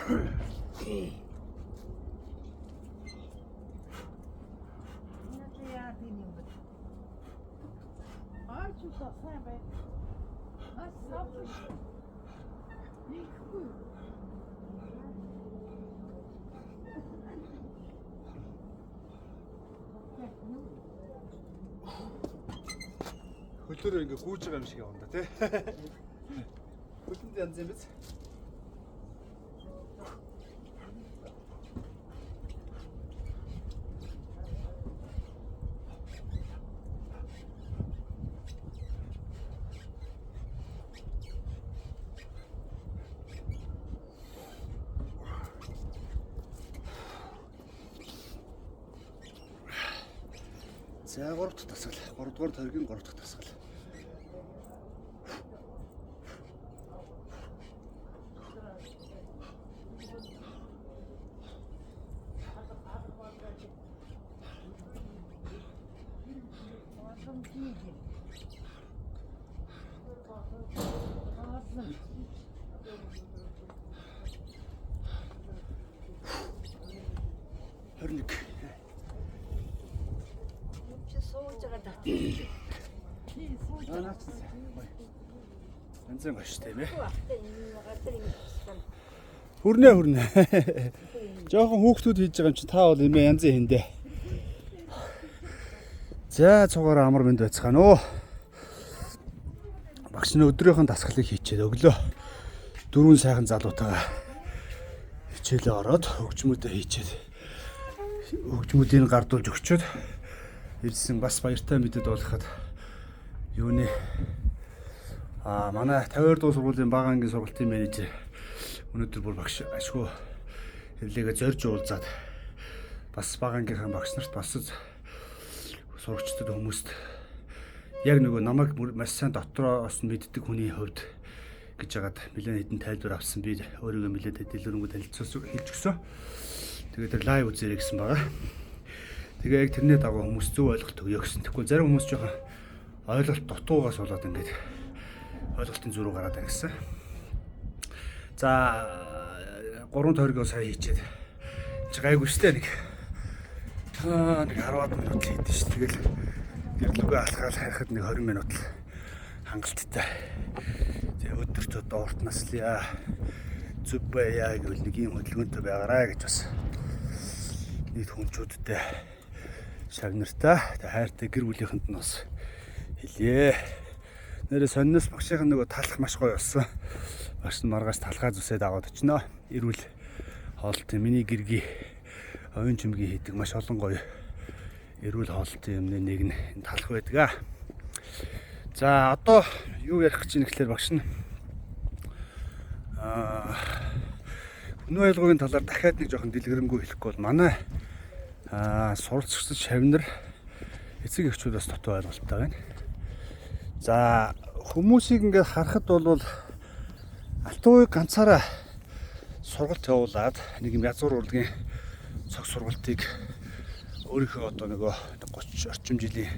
Надад яа тийм юм бэ? Аа чи та сайн бай. Маш савгүй шүү. Нийхгүй. Хөлөөрөө ингээ гүйж байгаа юм шиг явна да тий. Хөлөнд янз юм биз? За 3 дахь дасгал. 3 дугаар тойргийн 3 дахь дасгал. Олон хийх. Олон. Хорник. Юм чи сууж байгаа дат. Чи сууж Аа наач сайн. Гоё. Янзын гоё шүү тийм ээ. байгаа. Энэ газар юм болсон. Хүрнэ хүрнэ. Жохон хүүхдүүд хийж байгаа юм чи та бол юм янзын хиндэ. За цугаараа амар мэнд байцгаана уу. Багш нь өдрийнхэн дасгалыг хийчихэд өглөө. Дөрвөн сайхан залуутайгаа хичээлээ ороод хөгжмүүдээ хийчихэд хөгжмүүдийг гардуулж өгчөөд ирсэн бас баяртай мэдээд болоход юуны манай 52 дугаар сургуулийн бага ангийн сургалтын менежер өнөөдөр бүр багш ашгүй хэвлэгээ зорж уулзаад бас бага ангийнхаа багш нарт бас сурагчдад хүмүүст яг нөгөө намайг маш сайн дотроос нь мэддэг хүний хувьд гэж хагаад нэлээд хэдэн тайлбар авсан, би өөрийгөө нэлээд дэлгэрэнгүй танилцуулсан хэлж өгсөн. Тэгээд тэр live үзээрэй гэсэн байгаа. Тэгээ яг тэрний дагуу хүмүүс зөв ойлголт өгье гэсэн. Тэгэхгүй зарим хүмүүс жоохон ойлголт дутуугаас болоод ингээд ойлголтын зөрүү гараад байна гэсэн. За 3 тойргоо сая хийчихэд чи гайгүй штэ нэг нэг 10-аад минут л хийдэж ш. Тэгэл гэрлүүгээ алхаал харихад нэг 20 минут л хангалттай. Тэгээ өдөрт одоо урт наслая. Зүв байя гэвэл нэг ийм хөдөлгөөнтэй байгаарай гэж бас нийт хүнчүүдтэй шагнартай тэг хайртай гэр бүлийнхэнд нь бас хэлье. Нэрээ сонноос багшийн нөгөө талах маш гоё болсон. Багш нь маргааш талхаа зүсээд аваад очино. Эрүүл хоолтын миний гэргий оюун чимгийн хийдэг маш олон гоё эрүүл хоолтын юмны нэг нь энэ талах байдаг. За одоо юу ярих гэж байна гэхлээр багш нь хүнүү аялгаугийн талаар дахиад нэг жоохон дэлгэрэнгүй хэлэхгүй бол манай суралцагчид шавнар эцэг эхчүүд бас дутуу ойлголттой байна. За хүмүүсийг ингээд харахад бол алтан уяг ганцаараа сургалт явуулаад нэг юм язгуур урлагийн цог сургалтыг өөрийнхөө одоо нөгөө 30 орчим жилийн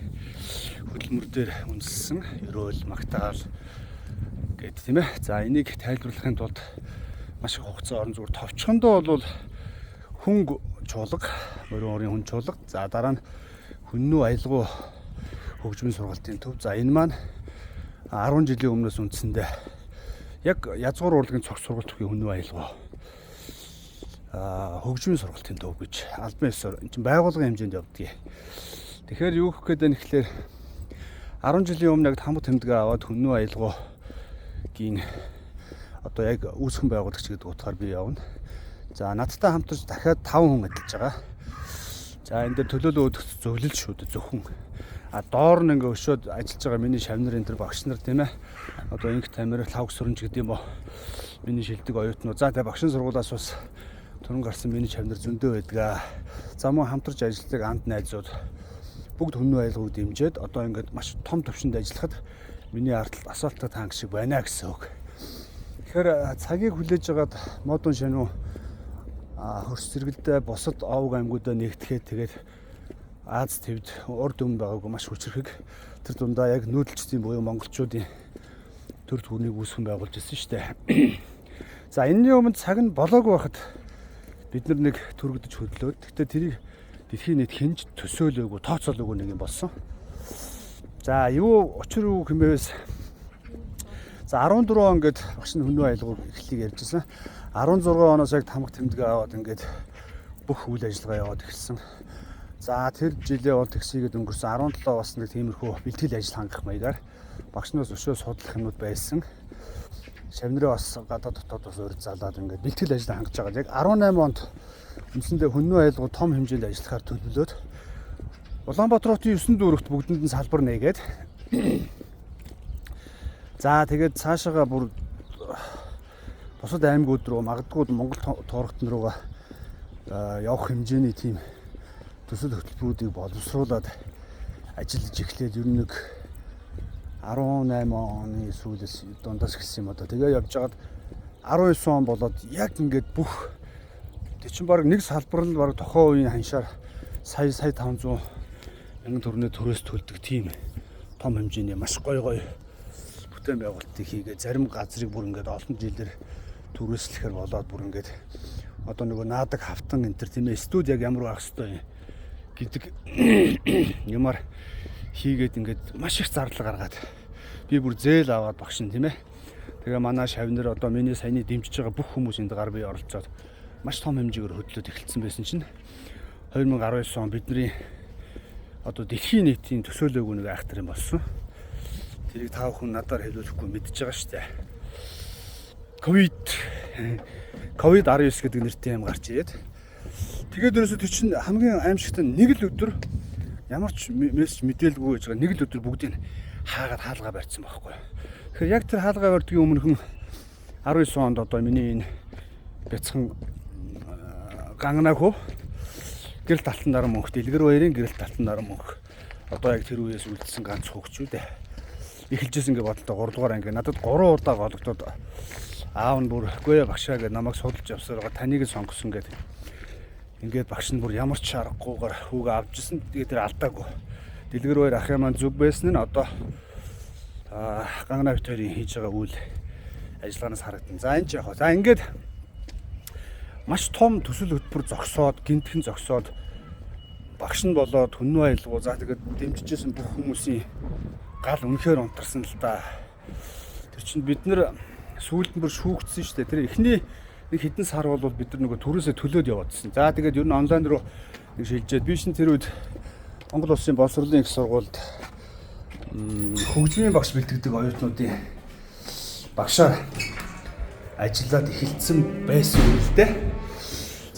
хөдөлмөр дээр үндэслэн ерөөл магтаал гэд тийм ээ. За энийг тайлбарлахын тулд маш их хугацаа орон зүгээр товчхондоо бол хөнгө чуулга, морин уурын хүн чуулга. За дараа нь хүннүү аялгау хөгжмийн сургалтын төв. За энэ маань 10 жилийн өмнөөс үндсэндээ яг язгуур урлагийн цог сургалт буюу хүннүү аялгау хөгжмийн сургалтын төв гэж албан ёсоор энэ чинь байгууллагын хэмжээнд явдгийг. Тэгэхээр юу гэх гээд байна гэхлээр 10 жилийн өмнө яг хамт тэмдэгэ аваад хүннүү аялгаугийн одоо яг үүсгэн байгуулагч гэдэг утгаар би явна. За надтай хамтарч дахиад 5 хүн ажиллаж байгаа. За энэ дээр төлөөлөө өдөрт зөвлөл шүү дээ зөвхөн. А доор нь ингээ өшөөд ажиллаж байгаа миний шавнар энэ төр багш нар тийм ээ. Одоо инх тамир, лавг сүрэнж гэдэг юм уу. Миний шилдэг оюутнууд. За тэгээ багшин сургуулиас бас түрэн гарсан миний шавнар зөндөө байдаг. За мөн хамтарч ажилладаг анд найзууд бүгд хүннүү аялгауг дэмжиж одоо ингээд маш том төвшөнд ажиллахад миний ард талд асфальттай танк шиг байна гэсэн үг. Тэгэхээр цагийг хүлээж агаад модон шинүү хөрс зэрэгэлдээ бусад овг аймагуудаа нэгтгэхэд тэгээд Аз твд урд өмнө байгаагүй маш хүчрхэг тэр дундаа яг нүүдэлчдийн буюу монголчуудын төр түүнийг үүсгэн байгуулж ирсэн шүү дээ. За энэний өмнө цаг нь болоогүй байхад бид нар нэг түргдэж хөдлөөд. Гэхдээ тэрийг дэлхийн нийт хинж төсөөлөөгүй, тооцоолоогүй нэг юм болсон. За юу учир юу хэмээс за 14 он гээд багш нь хөнөө аялгау эхлэлийг ярьжсэн. 16 оноос яг тамга тэмдэгэ аваад ингээд бүх үйл ажиллагаа яваад эхэлсэн. За тэр жилээ бол таксигээд өнгөрсөн. 17 бас нэг тиймэрхүү бэлтгэл ажил хангах маягаар багш нараас өшөө судлах юмнууд байсан. Шавныраа бас гадаад дотоод бас урьд залаад ингээд бэлтгэл ажил хангаж байгаа. Яг 18 онд үндсэндээ хөннөө аялгау том хэмжээнд ажиллахаар төлөвлөөд Улаанбаатар хотын 9 дүүрэгт бүгдэнд нь салбар нээгээд за тэгээд цаашаага бүр бусад аймагуд руу магадгүй Монгол туурагтан руугаа явах хэмжээний тийм төсөл хөтөлбөрүүдийг боловсруулад ажиллаж эхлээд ер нь нэг 18 оны сүүлээс дундаас эхэлсэн юм одоо. Тэгээ явж байгаад 19 он болоод яг ингээд бүх тэг чинь баг нэг салбар нь баг тохоо үеийн ханшаар сая сая 500 мянган төгрөний төрөөс төлдөг тийм том хэмжээний маш гоё гоё бүтээн байгуулалтыг хийгээ зарим газрыг бүр ингээд олон жилээр түрээслэхээр болоод бүр ингээд одоо нөгөө наадаг хавтан энэ төр тийм ээ студ яг ямар байх хэвтэй гэдэг юмар хийгээд ингээд маш их зардал гаргаад би бүр зээл аваад багш нь тийм ээ. Тэгээ манай шавнар одоо миний саяны дэмжиж байгаа бүх хүмүүс энд гар бие оролцоод маш том хэмжээгээр хөдлөөд эхэлсэн байсан чинь 2019 он бидний одоо дэлхийн нийтийн төсөөлөөгүй нэг айхтар юм болсон. Тэрийг та бүхэн надаар хэлүүлэхгүй мэдж байгаа шүү дээ. Ковид 19 гэдэг нэртэй юм гарч ирээд. Тэгээд ерөөсөө тэр чинь хамгийн аимшигтай нэг л өдөр ямар ч мессеж мэдээлгүй гэж байгаа нэг л өдөр бүгдийг хаагаад хаалгаа барьсан байхгүй. Тэгэхээр яг тэр хаалгаа барьдгийн өмнөхөн 19 онд одоо миний энэ бяцхан ганганаа хөө гэрэл талтан дараа мөнх дэлгэр баярын гэрэл талтан дараа мөнх одоо яг тэр үеэс үлдсэн ганц хөгчүүд эхэлжсэн гэж бодлоо 3 дугаар анги надад 3 удаа гологдоод аав нь бүр үгүй багшаа гэж намайг судалж явсаар байгаа таныг л сонгосон гэдэг. Ингээд багш нь бүр ямар ч аргагүйгээр хүүгээ авчихсан. Тэгээд тэр алдаагүй. Дэлгэр баяр ахын маань зүг байсан нь одоо ганганаа бит хоёрын хийж байгаа үйл ажиллагаанаас харагдана. За энэ ч яг. За ингээд маш том төсөл хөтөлбөр зогсоод, гинтхэн зогсоод багш нь болоод хөннөө аялгау за тэгээд дэмжижсэн бүх хүмүүсийн гал үнэхээр унтарсан л да. Тэр чинь бид нэр сүүлд нь бүр шүүгдсэн шүү дээ. Тэр эхний нэг хэдэн сар бол бид нар нөгөө түрээсээ төлөөд яваадсэн. За тэгээд ер нь онлайн руу нэг шилжээд би шин тэр үед Монгол Улсын боловсролын их сургуульд хөгжмийн багш бэлтгэдэг оюутнуудын багшаар ажиллаад эхэлсэн байсан юм л дээ.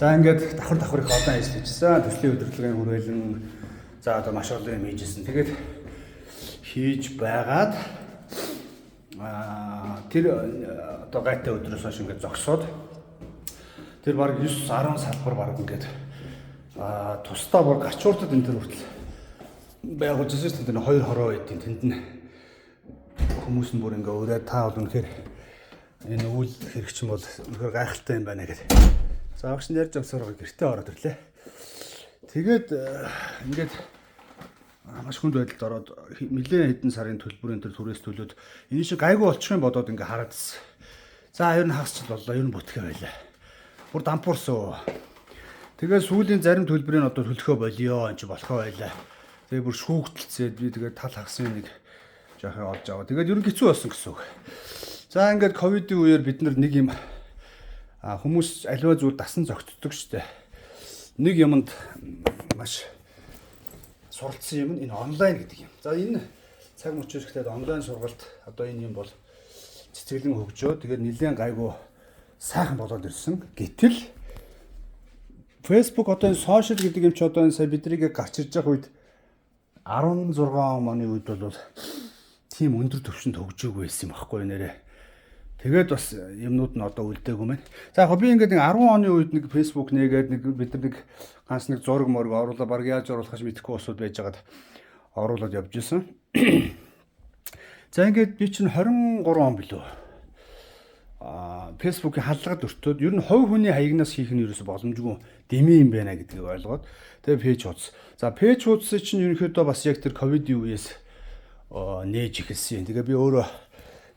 За ингээд давхар давхар их олон ажил хийжсэн. Төслийн удирдлагын хүрээлэн за одоо маш олон юм хийжсэн. Тэгээд хийж байгаад тэр одоо гайтай өдрөөс хойш ингээд зогсоод тэр баг 9 10 салбар баг ингээд тусдаа бүр гачууртад энэ төр хүртэл байгуулж байсан шүү дээ. Хоёр хороо байдیں۔ Тэнд нь хүмүүс нь бүр ингээ өрөө та бол үнэхээр энэ үйл хэрэгчин бол үнэхээр гайхалтай юм байна гэдэг. За багш нь ярьж авсаар гэртээ ороод ирлээ. Тэгээд ингээд маш хүнд байдалд ороод нэлээд хэдэн сарын төлбөрийн тэр түрээс төлөөд энэ шиг гайгүй болчих юм бодоод ингээ хараад ирсэн. За ер нь хагасчл боллоо, ер нь бүтгэ байлаа. Бүр дампуурсан. Тэгээд сүүлийн зарим төлбөрийг одоо төлөхөө болио, энэ чи болохоо байлаа. Тэгээд бүр шүүгдэлцээд би тэгээд тал хагасын нэг жоохон олж аваа. Тэгээд ер нь хэцүү болсон гэсэн үг. За ингээд ковидын үеэр бид нар нэг юм хүмүүс аливаа зүйл дасан зогтдог штэ. Нэг юмд маш суралцсан юм нь энэ онлайн гэдэг юм. За энэ цаг мөчөөс эхлээд онлайн сургалт одоо энэ юм бол цэцэглэн хөгжөө. Тэгээд нэлээд гайгүй сайхан болоод ирсэн. Гэтэл Facebook одоо энэ сошиал гэдэг юм чи одоо энэ сая биднийг гарч ирж байгаа үед 16 оны үед бол тийм өндөр түвшинд хөгжөөгүй байсан юм багхгүй нэрээ. Тэгээд бас юмнууд нь одоо үлдээгүй мэн. За яг би ингээд нэг 10 оны үед нэг Facebook нээгээд нэг бид нар нэг ганц нэг зураг морг оруулаа баг яаж оруулахаж мэдэхгүй усуд байжгаад оруулаад явж исэн. За ингээд би чинь 23 он билүү. Facebook-ийн халлагад өртөөд ер нь хувь хүний хаягнаас хийх нь ерөөсө боломжгүй дэмий юм байна гэдгийг ойлгоод тэгээ пэйж хуудас. За пэйж хуудасыг чинь ерөнхийдөө бас яг тэр ковидын үеэс нээж эхэлсэн. Тэгээ би өөрөө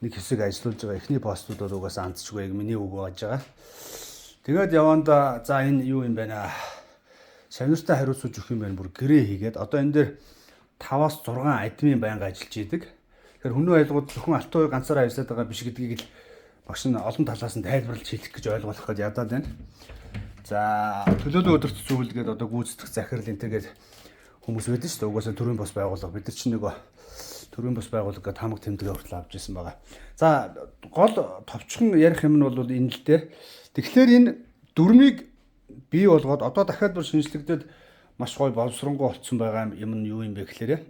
Нэг хэсэг ажиллуулж байгаа эхний постууд бол угаасаа андчгүй, яг миний үг байж байгаа. Тэгээд яванда за энэ юу юм бэ наа? Шавнартай хариуцуулж өгөх юм байна, бүр гэрээ хийгээд одоо энэ дээр 5-аас 6 админ байнга ажиллаж идэг. Тэгэхээр хүннү аялгууд зөвхөн Алтан хоёр ганцаараа ажиллаад байгаа биш гэдгийг л багш нь олон талаас нь тайлбарлаж хэлэх гэж ойлгох гэж ядаад байна. За, төлөөлөн өдөрт зөвлөгээд одоо гүйцэтгэх захирал энэ төргээд хүмүүс байдаг шүү дээ. Угаасаа төрийн бус байгууллага бид нар чинь нөгөө төрийн бус байгууллага гэдэг хамаг тэмдэгэ хүртэл авч ирсэн байгаа. За, гол товчхон ярих юм нь бол энэ л дээ. Тэгэхээр энэ дүрмийг бий болгоод одоо дахиад бүр шинжлэгдээд маш гоё боловсронгуй болцсон байгаа юм нь юу юм бэ гэхээр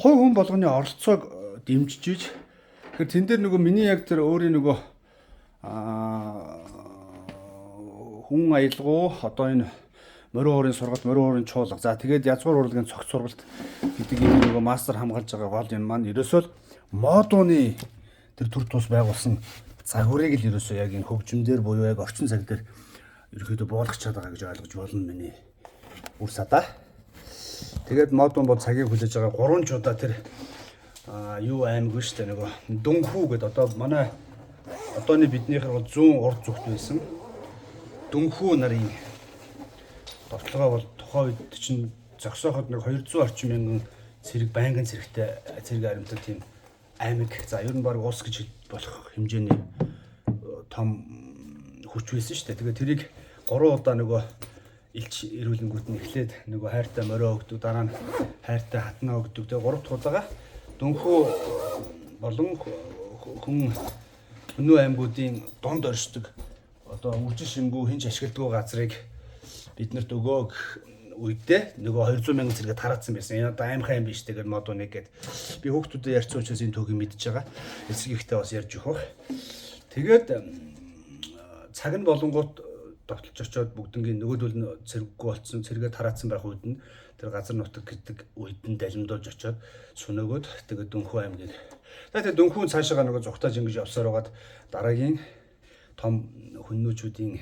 хувь хүн болгоны оролцоог дэмжиж иж, тэгэхээр тэн дээр нөгөө миний яг тэр өөрийн нөгөө хүн аялгуу, одоо энэ морин уурын сургалт, морин уурын чуулга, за тэгээд язгуур урлагийн цогц сургалт гэдэг энэ нөгөө мастер хамгаалж байгаа гол юм маань ерөөсөө л модууны тэр төр тус байгуулсан загварыг л ерөөсөө яг энэ хөгжим дээр буюу яг орчин цаг дээр ерөөхдөө буулгачаад байгаа гэж ойлгож болно миний үр садаа. Тэгээд модун бол цагийг хүлээж байгаа 3 чудаа тэр юу аймаг шүү дээ, нөгөө Дүнхүү гэдэг одоо манай одооны биднийхэр бол зүүн урд зүгт байсан. Дүнхүү нарын довтлогоо бол тухайн үед чинь зогсооход нэг 200 орчим мянган цэрэг байнгын цэрэгтэй цэрэг аримтай тийм аймаг. За, ер нь баг улс гэж болох хэмжээний том хүч байсан шүү дээ. Тэгээ тэрийг 3 удаа нөгөө элч эрүүлэнгүүт нь эхлээд нөгөө хайртай морио өгдөг, дараа нь хайртай хатнаа өгдөг. Тэгээ 3 дахь удаага Дүнхүү болон хүн Өнөө аймагуудын дунд оршдог одоо үржин шимгүү хинч ашигладаг газрыг биднэрт өгөө гэх үедээ нөгөө 200 мянган цэргээ тараацсан байсан. Энэ одоо аймхай юм биш тэгээд модуу нэг гээд би хүүхдүүдэд ярьсан учраас энэ түүхийг мэдж байгаа. Эцэг ихтэй бас ярьж өгөх. Тэгээд цаг нь болонгууд довтолж очиод бүгднгийн нөгөөдөл нь цэрэггүй болцсон, цэргээ тараацсан байх үед нь тэр газар нутаг гэдэг үед нь далимдуулж очиод сүнөөгөөд тэгээд Дүнхүү аймгийг. Тэгээд Дүнхүүн цаашаага нөгөө зүгтааж ингэж явсаар байгаад дараагийн том хүннүүчүүдийн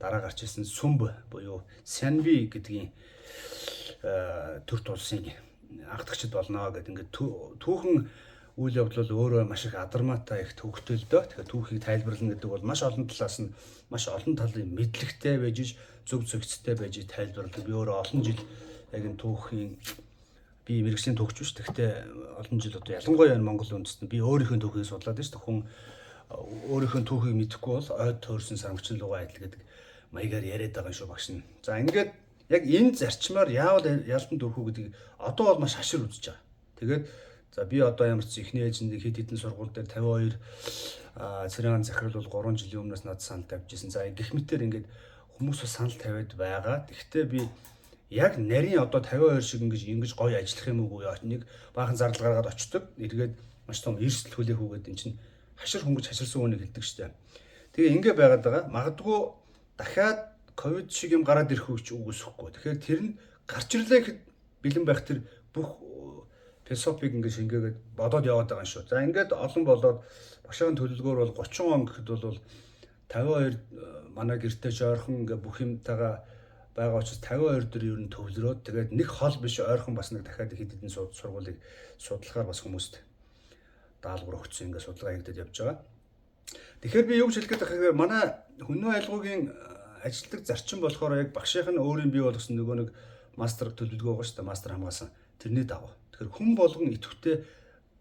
дараа гарч ирсэн Сүмб буюу Сянби гэдгийн төр тулсын анхдагчд болно гэдэг ингээд түүхэн үйл явдал бол өөрөө маш их адармаатай их төвөгтэй л дөө. Тэгэхээр түүхийг тайлбарлана гэдэг бол маш олон талаас нь маш олон талын мэдлэгтэй байж иж зөв зөгцтэй байж тайлбарладаг. Би өөрөө олон жил яг энэ түүхийн би мэргэжлийн түүхч биш. Гэхдээ олон жил одоо ялангуяа энэ Монгол үндэстэн би өөрийнхөө түүхийг судлаад байна шүү дээ. Хүн өөрийнхөө түүхийг мэдэхгүй бол ойд төөрсөн сармагчин лугаа адил гэдэг маягаар яриад байгаа юм шүү багш нь. За, ингээд яг энэ зарчмаар яавал ялдан дөрхүү гэдгийг одоо бол маш хашир үзэж байгаа. Тэгээд за би одоо ямар ч эхний ээлжинд хэд хэдэн сургууль дээр 52 цэрэн захирал бол 3 жилийн өмнөөс надад санал тавьж ирсэн. За, гэх мэтэр ингээд хүмүүс бас санал тавиад байгаа. Гэхдээ би яг нарийн одоо 52 шиг ингэж гоё ажиллах юм уу нэг баахан зардал гаргаад очдог. Эргээд маш том эрсдэл хүлээх үгээд эн чинь хашир хөнгөж хаширсан үнийг хэлдэг штэ. Тэгээ ингээ байгаад байгаа. Магадгүй дахиад ковид шиг юм гараад ирэх үуч үгүйсэхгүй. Тэгэхээр тэр нь гарч ирлээ гэхэд бэлэн байх тэр бүх философиг ингэ шингээгээд бодоод яваад байгаа юм шүү. За, ингээд олон болоод багшийн төлөвлөгөөр бол 30 он гэхэд бол 52 манай гэртээ жойрхон ингээ бүх юмтайгаа байгаа учраас 52 дээр ер нь төвлөрөөд тэгээд нэг хол биш ойрхон бас нэг дахиад хэд хэдэн сургуулийг судлахаар бас хүмүүст даалгавар өгсөн, ингээ судалгаа хийгдээд явж байгаа. Тэгэхээр би юу гэж хэлэх гээд байгаа гэхээр манай хүннү аялгуугийн ажилтг зарчим болохоор яг багшийнх нь өөрийн бий болгосон нөгөө нэг мастер төлөвлөгөө байгаа шүү дээ. Мастер хамгаалсан тэрний дагуу. Тэгэхээр хүн болгон идэвхтэй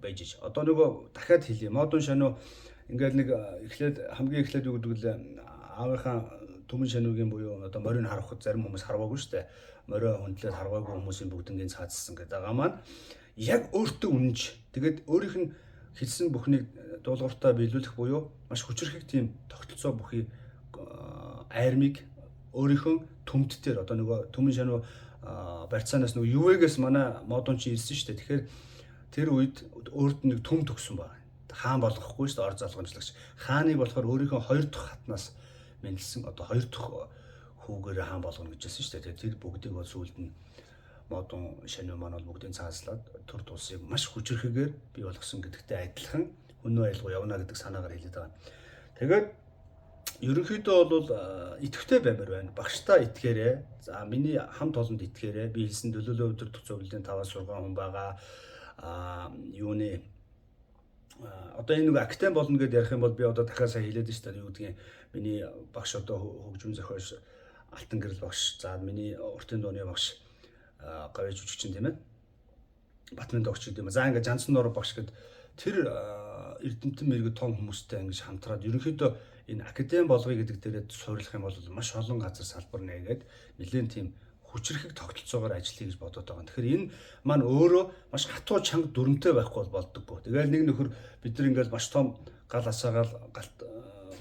байж иж. Одоо нөгөө дахиад хэлье. Модун шануу ингээд нэг эхлээд хамгийн эхлээд юу гэдэг лээ, аавынхаа түмэн шануугийн буюу одоо морийг харахад зарим хүмүүс харваагүй шүү дээ. Морио хүндлээд харваагүй хүмүүсийн бүгднгийн цаазсан гэдэг байгаа маань яг өөртөө үнэнч. Тэгээд өөрийнх нь хэлсэн бүхнийг дуулууртаа биелүүлэх буюу маш хүчрхэг тийм тогтолцоо бүхий айрмыг өөрийнхөө төмд дээр одоо нөгөө түмэн шануу барьцаанаас нөгөө ювэгээс манай модун чи ирсэн шүү дээ. Тэгэхээр тэр үед өөрт нэг төм төгсөн байна. Хаан болгохгүй шүү дээ, ор залгамжлагч. Хааныг болохоор өөрийнхөө хоёр дахь хатнаас мэндэлсэн одоо хоёр дахь хүүгээрээ хаан болгоно гэж хэлсэн шүү дээ. Тэр бүгдийг бол сүүлд нь модун шануу маань бол бүгдийг цааслаад төр тулсыг маш хүчрхэгээр бий болгосон гэдэгтэй адилхан хүннү аялгау явна гэдэг санаагаар хэлээд байгаа. Тэгээд ерөнхийдөө бол идэвхтэй баймар байна. Багштай итгээрэй. За, миний хамт олонд итгээрэй. Би хэлсэн төлөөлөө өдөртөх зөвлөлийн 5-6 хүн байгаа. Аа, юуны Одоо энэ нэг академи болно гэдээ ярих юм бол би одоо дахиад сая хэлээд шүү дээ. Юу гэдгийг миний багш одоо хөгжим зохиолч Алтан гэрэл багш, за миний уртын дууны багш гавьяа жүжигчин тийм ээ. Батмын догч гэдэг юм. За ингээд Жансан нор багш гэд тэр эрдэмтэн мэрэгд том хүмүүстэй ингэж хамтраад ерөнхийдөө энэ академи болгоё гэдэг дээрээ суурилах юм бол маш олон газар салбар нээгээд нэлээд тийм хүчрхэг тогтолцоогоор ажиллая гэж бодоод байгаа. Тэгэхээр энэ маань өөрөө маш хатуу чанга дүрмтэй байхгүй бол болдоггүй. Тэгэл нэг нөхөр бид нар ингээл маш том гал асаагаал галт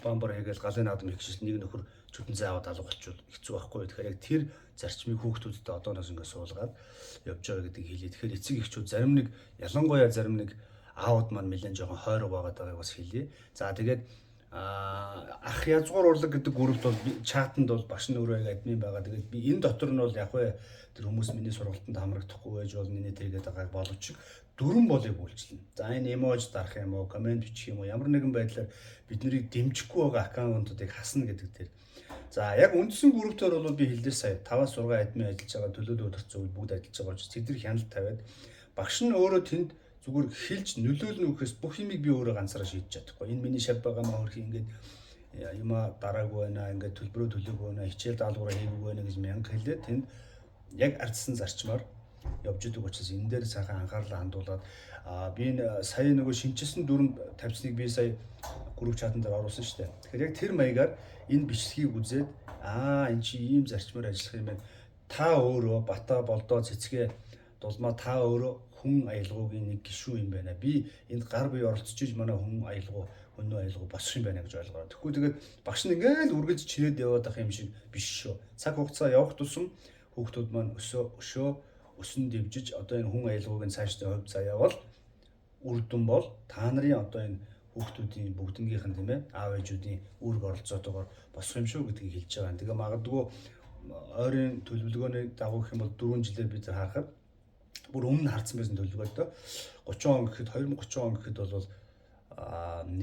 бамбар хийгээл галын наадам хийх шиг нэг нөхөр чүтэн зай аваад алга болчихвол хэцүү байхгүй. Тэгэхээр яг тэр зарчмыг хүүхдүүдтэй одооноос ингээд суулгаад явж байгаа гэдгийг хэлье. Тэгэхээр эцэг эхчүүд зарим нэг ялангуяа зарим нэг аауд маань нэлээд жоохон хойрог байгаад байгааг бас хэлье. За тэгээд ах язгуур урлаг гэдэг группт бол чатанд бол багш нь өөрөө яг админ байгаа. Тэгээд би энэ дотор нь бол яг вэ тэр хүмүүс миний сургалтанд хамрагдахгүй байж бол миний тэргээд байгааг боловч дөрвөн болыг үйлчлэнэ. За энэ эмож дарах юм уу, комент бичих юм уу, ямар нэгэн байдлаар бид нарыг дэмжихгүй байгаа аккаунтуудыг хасна гэдэг тэр. За яг үндсэн групптээр бол би хэлдээ сая 5-6 админ ажиллаж байгаа, төлөөлөл өдөрцөө бүгд ажиллаж байгаа учраас тэд нар хяналт тавиад багш нь өөрөө тэнд зүгээр хэлж нөлөөлнө гэхээс бүх юмыг би өөрөө ганцаараа шийдэж чадахгүй. Энэ миний шав байгаа маа хөрхи ингээд юмаа дараагүй байна, ингээд төлбөрөө төлөөгүй байна, хичээл даалгавраа хийгээгүй байна гэж мянга хэлээд тэнд яг ардсан зарчмаар явж идэг учраас энэ дээр сайхан анхаарлаа хандуулад би энэ сая нөгөө шинэчилсэн дүрэм тавьсныг би сая групп чатан дээр оруулсан шүү дээ. Тэгэхээр яг тэр маягаар энэ бичлэгийг үзээд энэ чи ийм зарчмаар ажиллах юм байна. Та өөрөө бата болдоо цэцгээ дулмаа та өөрөө хүн аялгуугийн нэг гишүүн юм байна. Би энд гар бие оролцож иж манай хүн аялгуу, хөнөө аялгуу босох юм байна гэж ойлгоо. Тэгэхгүй тэгээд багш нь ингээл үргэлж чирээд яваад байх юм шиг биш шүү. Цаг хугацаа явах тусам хүүхдүүд маань өсөө өсөн дэвжиж одоо энэ хүн аялгуугийн цаашдын хувь заяа бол үр дүн бол та нарын одоо энэ хүүхдүүдийн бүгднгийнх нь тийм ээ аав ээжүүдийн үүрэг оролцоотойгоор босох юм шүү гэдгийг хэлж байгаа. Тэгээ магадгүй ойрын төлөвлөгөөний дагуу гэх юм бол 4 жилээр бид харахад бүр өмнө харцсан байсан төлөвлөгөөтэй 30 он гэхэд 2030 он гэхэд бол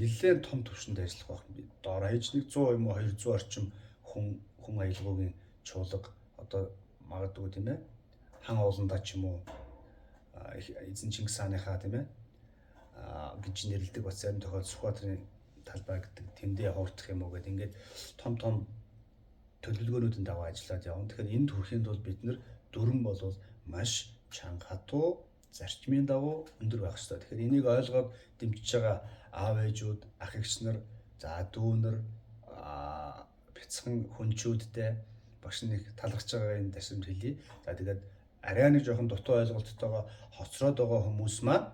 нэлээд том түвшинд ажиллах байх. Доор хаяж 100 юм уу 200 орчим хүн аялгуугийн чуулга одоо магадгүй тийм ээ хан ууландаа ч юм уу эзэн Чингис хааныхаа тийм ээ гэж нэрлэдэг бас зарим тохиолдолд Сүхбаатарын талбай гэдэг тэндээ хуурдах юм уу гэдэг ингээд том том төлөвлөгөөнүүдийн дагуу ажиллаад явна. Тэгэхээр энд хүрэхийн тулд бид нар дүрэн болвол маш чанга хатуу зарчмын дагуу өндөр байх ёстой. Тэгэхээр энийг ойлгоод дэмжиж байгаа аав ээжүүд, ах эгч нар, за дүү нар, бяцхан хүнчүүдтэй багш нэг талархаж байгаа энэ ташрамт хэлье. За тэгээд арай нэг жоохон дутуу ойлголттойгоо хоцроод байгаа хүмүүс маань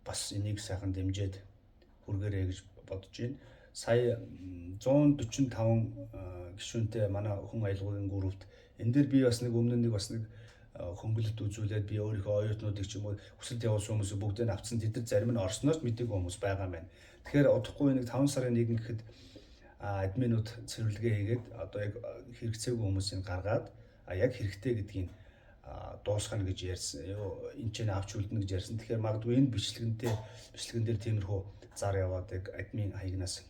бас энийг сайхан дэмжиж хүргээрэй гэж бодож байна. Сая 145 гишүүнтэй манай хүн аялгуугийн группт энэ дээр би бас нэг өмнө нэг бас нэг хөнгөлөлт үзүүлээд би өөрийнхөө оюутнуудыг ч юм уу хүсэлт явуулсан хүмүүсийг бүгдийг нь авцсан. Тэд нар зарим нь орсноос мдэггүй хүмүүс байгаа юм байна. Тэгэхээр удахгүй нэг 5 сарын 1 гэхэд админууд цэвэрлэгээ хийгээд одоо яг хэрэгцээгүй хүмүүсийг гаргаад яг хэрэгтэй гэдгийг дуусгана гэж ярьсан. Энд ч авч үлдэнэ гэж ярьсан. Тэгэхээр магадгүй энэ бичлэгэн дээр тиймэрхүү зар яваад яг админ хаягнаас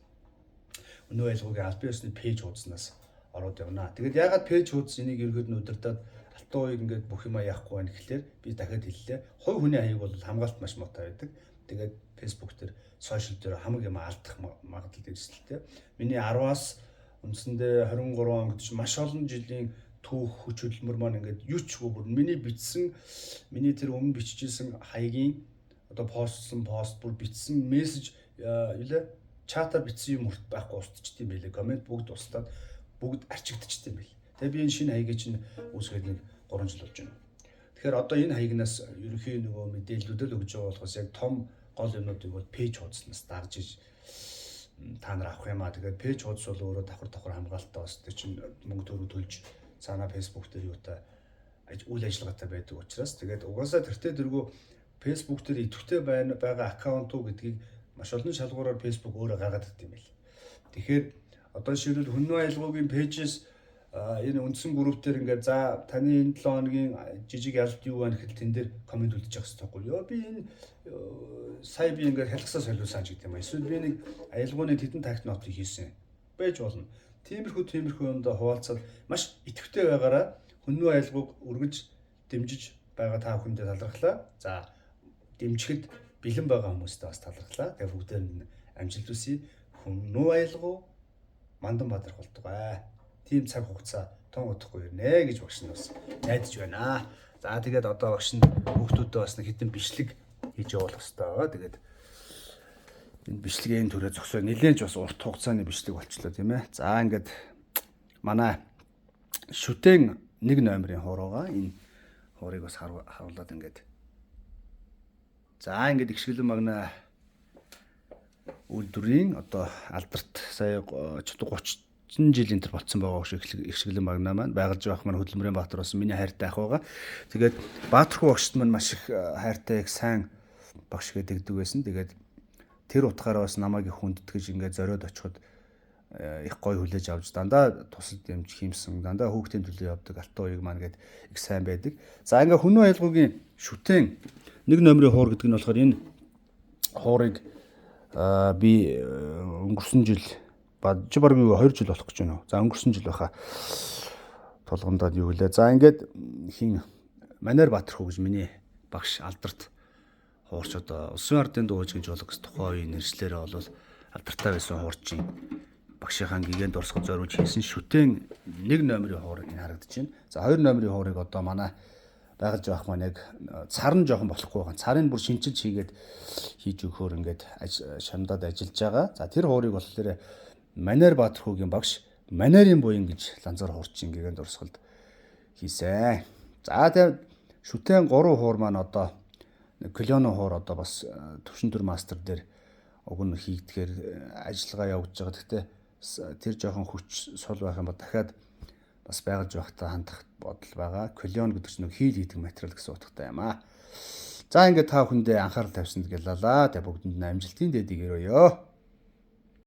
өнөө аялгуугийн албан ёсны пэйж хуудаснаас ороод явна. Тэгээд яагаад пэйж хуудас энийг ерөөд нь удирдаад алтан уяг ингээд бүх юма яахгүй байна гэхлээр би дахиад хэллээ. Хувь хүний хаяг бол хамгаалт маш муутай байдаг. Тэгээд Facebook дээр, сошиал дээр хамаг юм алдах магадлал эрсдэлтэй. Миний 10-аас үндсэндээ 23 он гэдэг чинь маш олон жилийн түүх хүч хөдөлмөр маань ингээд юу ч үгүй бүр миний бичсэн, миний тэр өмнө бичижсэн хаягийн одоо постсон пост бүр бичсэн мессеж юу лээ чатаар бичсэн юм хүрт байхгүй устчихдээ юм байлээ. Комент бүгд устдаад бүгд арчигдчихсан юм байл. Тэгээ би энэ шинэ хаягийг чинь үүсгээд нэг 3 жил болж байна. Тэгэхээр одоо энэ хаягнаас ерөнхий нөгөө мэдээллүүдэл өгж байгаа болохоос яг том гол юмнуудыг бол пэйж хуудаснаас дагж иж та нар авах юм аа. Тэгээд пэйж хуудас бол өөрөө давхар давхар хамгаалалттай бас тэр чинь мөнгө төгрөг төлж цаанаа Facebook дээр юутай үйл ажиллагаатай байдаг учраас тэгээд угаасаа тэртээ дэргүү Facebook дээр идэвхтэй байна байгаа аккаунт уу гэдгийг маш олон шалгуураар Facebook өөрөө гаргаад ирд юм байл. Тэгэхээр одоо жишээлбэл хөннөө аялгуугийн пэйжээс энэ үндсэн групп дээр ингээд за таны энэ 7 хоногийн жижиг ялалт юу байна гэхэл тэн дээр комент үлдэж явах хэрэгтэй байхгүй юу? Би энэ сая би ингээд хялгасаа солиулсан ч гэдэг юм. Эсвэл би нэг аялгууны тэдэн такт нотыг хийсэн байж болно. Тиймэрхүү юмдаа хуваалцаад маш идэвхтэй байгаараа хөннөө аялгууг үргэж дэмжиж байгаа та бүхэндээ талархлаа. За дэмжихэд бэлэн байгаа хүмүүстээ бас талархлаа. Тэгээ бүгдээрэнд нь амжилт хүсье. Хүмүүн аялгау мандан бадрах болтугай. Тийм цаг хугацаа тун удахгүй ирнэ гэж багш нь бас найдаж байна. За тэгээд одоо багш нь хүүхдүүдээ бас нэг хэдэн бичлэг хийж явуулах хэрэгтэй байгаа. Тэгээд энэ бичлэгийн төрөө зогсоо нэлээд ч бас урт хугацааны бичлэг болчлоо, тийм ээ. За, ингээд манай шүтэн нэг номерын хууруугаа, энэ хуурыг бас харуулад ингээд, за, ингээд Их шиглэн магна үйлдвэрийн одоо алдарт сая 30 жил энэ төр болцсон байгаа шиг Их шиглэн магна маань байгальж байх маань Хөдөлмөрийн Баатар болсон миний хайртай ах байгаа. Тэгээд Баатархуу багшд маань маш их хайртай, их сайн багш гэдэг байсан. Тэгээд тэр утгаараа бас намайг их хүндэтгэж, ингээд зориод очиход их гоё хүлээж авч, дандаа тусалд дэмж хиймсэн, дандаа хүүхдийн төлөө явдаг алтан уяг маань гээд их сайн байдаг. За, ингээ Хүннү аялгаугийн шүтэн нэг номерын хуур гэдэг нь болохоор энэ хуурыг би өнгөрсөн жил ба чи баг юу 2 жил болох гэж байна уу? За, өнгөрсөн жил байхаа тулгамдаад юу лээ. За, ингээд хин Манер Баатархуу гэж миний багш, алдарт хуурч, одоо Улсын ардын дуугч гэж болох тухайн үеийн нэршлэрээ бол алдартай байсан хуурчин багшийнхаа гэгээн дурсгал зориулж хийсэн шүтэн нэг номерын хуур энэ харагдаж байна. За, хоёр номерын хуурыг одоо манай байгальж байх маань яг цар нь жоохон болохгүй байгаа. Царыг бүр шинчилж хийгээд хийж өгөхөөр ингээд шамдаад ажиллаж байгаа. За, тэр хуурыг болохоор Манер Баатархуугийн багш Манерын буян гэж ланзар хуурчин гэгээн дурсгалд хийсэн. За, тэгээ шүтэн 3 хуур маань одоо Клоно хуур одоо бас төвшин төр мастер дээр уг нь хийгдэхээр ажиллагаа явагдаж байгаа. Гэхдээ тэр жоохон хүч сул байх юм ба дахиад бас байгальж байхдаа хандах бодол байгаа. Клон гэдэг чинь нэг хийл хийдэг материал гэсэн утгатай юм аа. За, ингээд та бүхэндээ анхаарал тавьсанд гэлалаа. Тэгээ бүгдэнд нь амжилтын дэдийг өрөөё.